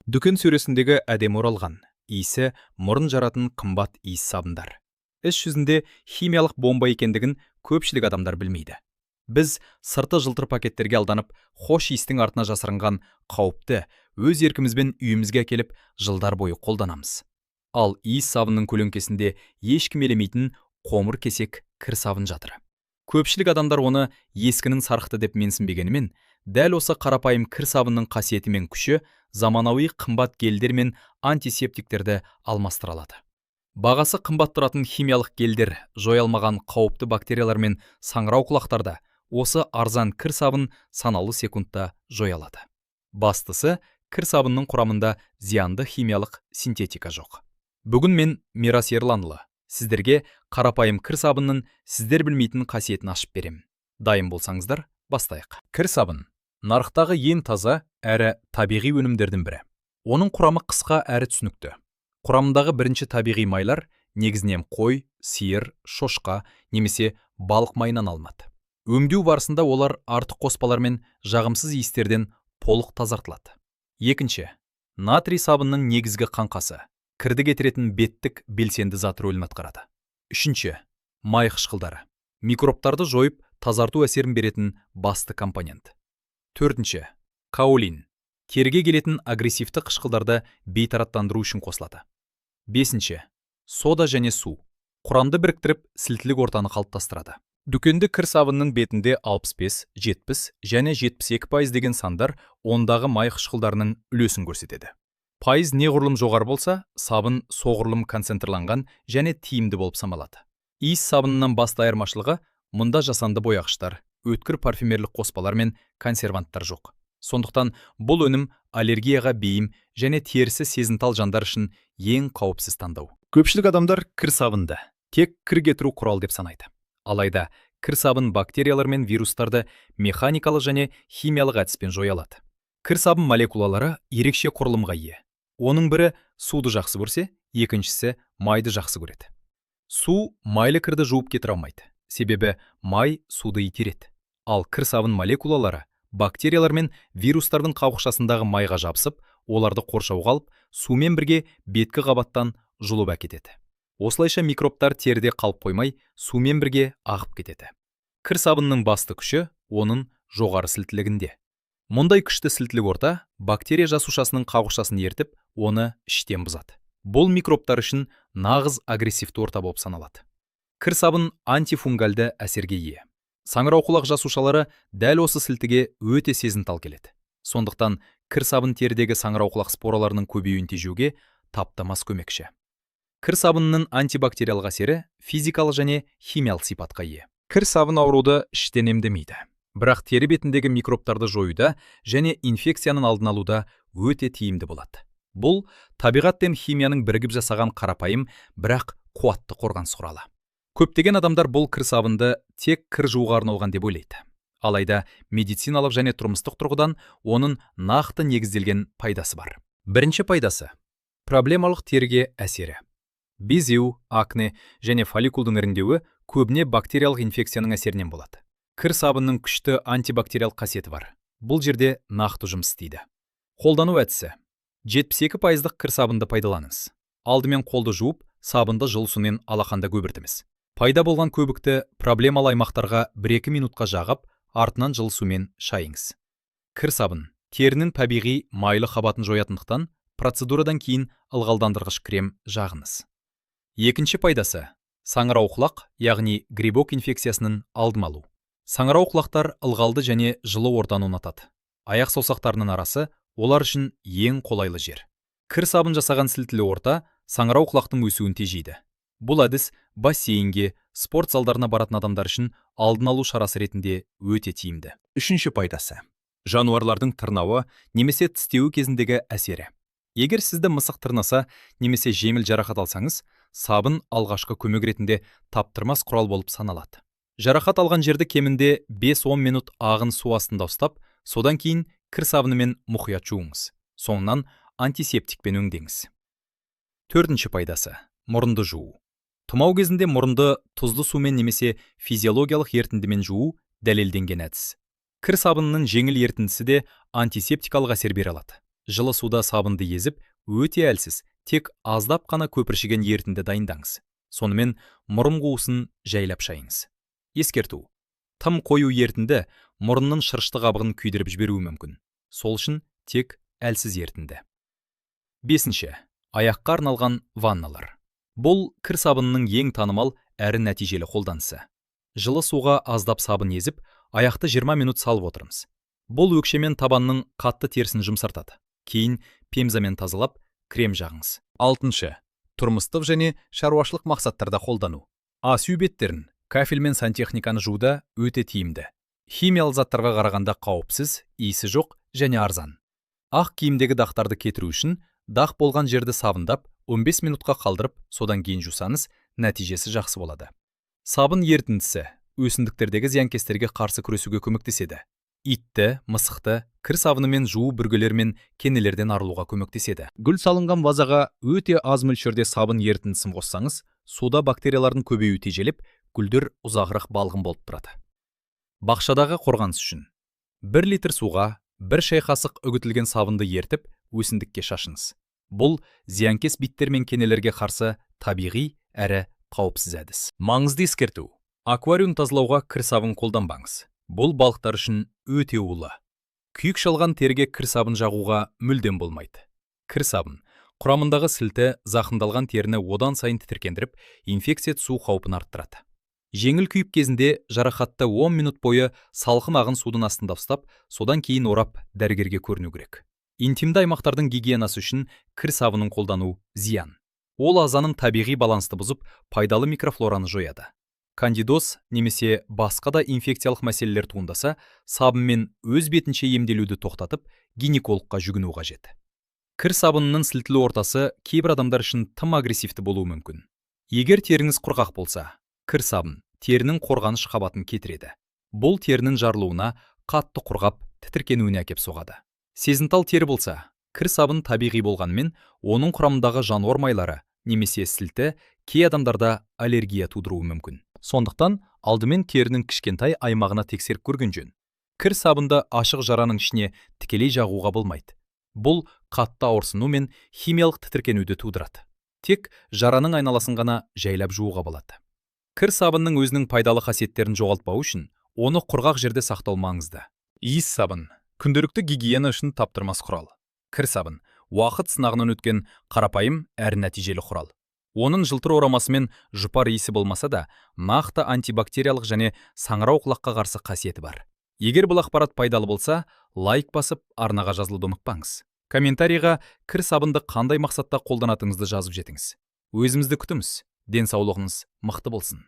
Дүкен сөресіндегі әдемі оралған, иісі мұрын жаратын қымбат иіс сабындар іс жүзінде химиялық бомба екендігін көпшілік адамдар білмейді. Біз сырты жылтыр пакеттерге алданып, хош иістің артына жасырынған қауіпті өз еркімізбен үйімізге әкеліп, жылдар бойы қолданамыз. Ал иіс сабынның көлеңкесінде ешкім елемейтін қоңыр кесек кір сабын жатыр. Көпшілік адамдар оны ескінің сарқыты деп менсінбегенімен, дәл осы қарапайым кір сабынның қасиеті мен күші заманауи қымбат гельдер мен антисептиктерді алмастыра алады. Бағасы қымбат тұратын химиялық гельдер жоя алмаған қауіпті бактериялар мен саңырауқұлақтарды осы арзан кір сабын санаулы секундта жоя алады. Бастысы, кір сабынның құрамында зиянды химиялық синтетика жоқ. Бүгін мен, Мирас Ерланұлы, сіздерге қарапайым кір сабынның сіздер білмейтін қасиетін ашып беремін. Дайын болсаңыздар, бастайық. Кір сабын нарықтағы ең таза әрі табиғи өнімдердің бірі. Оның құрамы қысқа әрі түсінікті. Құрамындағы бірінші табиғи майлар негізінен қой, сиыр, шошқа немесе балық майынан алынады. Өңдеу барысында олар артық қоспалар мен жағымсыз иістерден толық тазартылады. Екінші, натрий сабынның негізгі қаңқасы, кірді кетіретін беттік белсенді зат рөлін атқарады. Үшінші, май қышқылдары микробтарды жойып, тазарту әсерін беретін басты компонент. Төртінші, каолин теріге келетін агрессивті қышқылдарды бейтараптандыру үшін қосылады. Бесінші, сода және су құрамды біріктіріп, сілтілік ортаны қалыптастырады. Дүкенде кір сабынның бетінде 65, 70 және 72% деген сандар ондағы май қышқылдарының үлесін көрсетеді. Пайыз неғұрлым жоғары болса, сабын соғұрлым концентрланған және тиімді болып саналады. Иіс сабынынан басты айырмашылығы: мұнда жасанды бояғыштар, өткір парфюмерлік қоспалар мен консерванттар жоқ. Сондықтан бұл өнім аллергияға бейім және терісі сезімтал жандар үшін ең қауіпсіз таңдау. Көпшілік адамдар кір сабынды тек кір кетіру құрал деп санайды. Алайда кір сабын бактериялар мен вирустарды механикалық және химиялық әдіспен жоя алады. Кір сабын молекулалары ерекше құрылымға ие. Оның бірі суды жақсы көрсе, екіншісі майды жақсы көреді. Су майлы кірді жуып кетіре алмайды, себебі май суды итереді. Ал кір сабын молекулалары бактериялар мен вирустардың қабықшасындағы майға жабысып, оларды қоршауға алып, сумен бірге беткі қабаттан жұлып әкетеді. Осылайша микробтар теріде қалып қоймай, сумен бірге ағып кетеді. Кір сабынның басты күші оның жоғары сілтілігінде. Мұндай күшті сілтілік орта бактерия жасушасының қабықшасын ертіп, оны іштен бұзады. Бұл микробтар үшін нағыз агрессивті орта болып саналады. Кір сабын антифунгальды әсерге ие. Саңырауқұлақ жасушалары дәл осы сілтіге өте сезімтал келеді. Сондықтан кір сабын терідегі саңырауқұлақ спораларының көбеюін тежеуге таптырмас көмекші. Кір сабынының антибактериялық әсері физикалық және химиялық сипатқа ие. Кір сабын ауруды іштен емдемейді, бірақ тері бетіндегі микробтарды жоюда және инфекцияның алдын алуда өте тиімді болады. Бұл табиғат пен химияның бірігіп жасаған қарапайым, бірақ қуатты қорғаныс құралы. Көптеген адамдар бұл кір сабынды тек кір жууға арналған деп ойлайды. Алайда медициналық және тұрмыстық тұрғыдан оның нақты негізделген пайдасы бар. Бірінші пайдасы: проблемалық теріге әсері. Безеу, акне және фолликулдың іріңдеуі көбіне бактериялық инфекцияның әсерінен болады. Кір сабынның күшті антибактериялық қасиеті бар. Бұл жерде нақты жұмыс істейді. Қолдану әдісі: 72 пайыздық кір сабынды пайдаланыңыз. Алдымен қолды жуып, сабынды жылы сумен алақанда көбіртіңіз. Пайда болған көбікті проблемалы аймақтарға 1-2 минутқа жағып, артынан жылы сумен шайыңыз. Кір сабын терінің табиғи майлы қабатын жоятындықтан, процедурадан кейін ылғалдандырғыш крем жағыңыз. Екінші пайдасы: саңырауқұлақ, яғни грибок инфекциясының алдын алу. Саңырауқұлақтар ылғалды және жылы ортаны ұнатады. Аяқ саусақтарының арасы олар үшін ең қолайлы жер. Кір сабын жасаған сілтілі орта саңырауқұлақтың өсуін тежейді. Бұл әдіс бассейнге, спорт залдарына баратын адамдар үшін алдын алу шарасы ретінде өте тиімді. Үшінші пайдасы: жануарлардың тырнауы немесе тістеуі кезіндегі әсері. Егер сізді мысық тырнаса немесе жеңіл жарақат алсаңыз, сабын алғашқы көмек ретінде таптырмас құрал болып саналады. Жарақат алған жерді кемінде 5-10 минут ағын су астында ұстап, содан кейін кір сабынымен мұқият жуыңыз. Соңынан антисептикпен өңдеңіз. Төртінші пайдасы: мұрынды жуу. Тұмау кезінде мұрынды тұзды сумен немесе физиологиялық ерітіндімен жуу дәлелденген әдіс. Кір сабынының жеңіл ерітіндісі де антисептикалық әсер бере алады. Жылы суда сабынды езіп, өте әлсіз, тек аздап қана көпіршіген ерітінді дайындаңыз. Сонымен мұрын қуысын жайлап шайыңыз. Ескерту: тым қою ерітінді мұрынның шырышты қабығын күйдіріп жіберуі мүмкін. Сол үшін тек әлсіз ерітінді. Бесінші, аяққа арналған ванналар. Бұл кір сабынының ең танымал әрі нәтижелі қолданысы. Жылы суға аздап сабын езіп, аяқты 20 минут салып отырмыз. Бұл өкше мен табанның қатты терісін жұмсартады. Кейін пемзамен тазалап, крем жағыңыз. Алтыншы, тұрмыстық және шаруашылық мақсаттарда қолдану. Ас үй беттерін, кафель мен сантехниканы жууда өте тиімді. Химиялық заттарға қарағанда қауіпсіз, иісі жоқ және арзан. Ақ киімдегі дақтарды кетіру үшін дақ болған жерді сабындап, 15 минутқа қалдырып, содан кейін жусаңыз, нәтижесі жақсы болады. Сабын ерітіндісі өсімдіктердегі зиянкестерге қарсы күресуге көмектеседі. Итті, мысықты кір сабынымен жуу бүргелер мен кенелерден арылуға көмектеседі. Гүл салынған вазаға өте аз мөлшерде сабын ерітіндісін қоссаңыз, суда бактериялардың көбеюі тежеліп, гүлдер ұзағырақ балғын болып тұрады. Бақшадағы қорғаныс үшін 1 литр суға 1 шай қасық үгітілген сабынды ертіп, өсімдікке шашыңыз. Бұл зиянкес биттер мен кенелерге қарсы табиғи әрі қауіпсіз әдіс. Маңызды ескерту: аквариум тазалауға кір сабын қолданбаңыз. Бұл балықтар үшін өте улы. Күйік шалған теріге кір сабын жағуға мүлдем болмайды. Кір сабын құрамындағы сілті зақымдалған теріні одан сайын тітіркендіріп, инфекция түсу қаупін арттырады. Жеңіл күйік кезінде жарақатты 10 минут бойы салқын ағын судың астында ұстап, содан кейін орап, дәрігерге көріну керек. Интимді аймақтардың гигиенасы үшін кір сабынын қолдану зиян. Ол ағзаның табиғи балансты бұзып, пайдалы микрофлораны жояды. Кандидоз немесе басқа да инфекциялық мәселелер туындаса, сабынмен өз бетінше емделуді тоқтатып, гинекологқа жүгіну қажет. Кір сабынының сілтілі ортасы кейбір адамдар үшін тым агрессивті болуы мүмкін. Егер теріңіз құрғақ болса, кір сабын терінің қорғаныш қабатын кетіреді. Бұл терінің жарылуына, қатты құрғап, тітіркенуіне әкеп соғады. Сезімтал тері болса, кір сабын табиғи болғанымен, оның құрамындағы жануар майлары немесе сілті кей адамдарда аллергия тудыруы мүмкін. Сондықтан алдымен терінің кішкентай аймағына тексеріп көрген жөн. Кір сабынды ашық жараның ішіне тікелей жағуға болмайды. Бұл қатты ауырсыну мен химиялық тітіркенуді тудырады. Тек жараның айналасын ғана жайлап жууға болады. Кір сабынның өзінің пайдалы қасиеттерін жоғалтпау үшін оны құрғақ жерде сақтау маңызды. Иіс сабын күнделікті гигиена үшін таптырмас құрал. Кір сабын уақыт сынағынан өткен қарапайым әрі нәтижелі құрал. Оның жылтыр орамасы мен жұпар иісі болмаса да, нақты антибактериялық және саңырау құлаққа қарсы қасиеті бар. Егер бұл ақпарат пайдалы болса, лайк басып, арнаға жазылуды ұмытпаңыз. Комментарийға кір сабынды қандай мақсатта қолданатыныңызды жазып жетіңіз. Өзімізді күтіңіз. Денсаулығыңыз мықты болсын.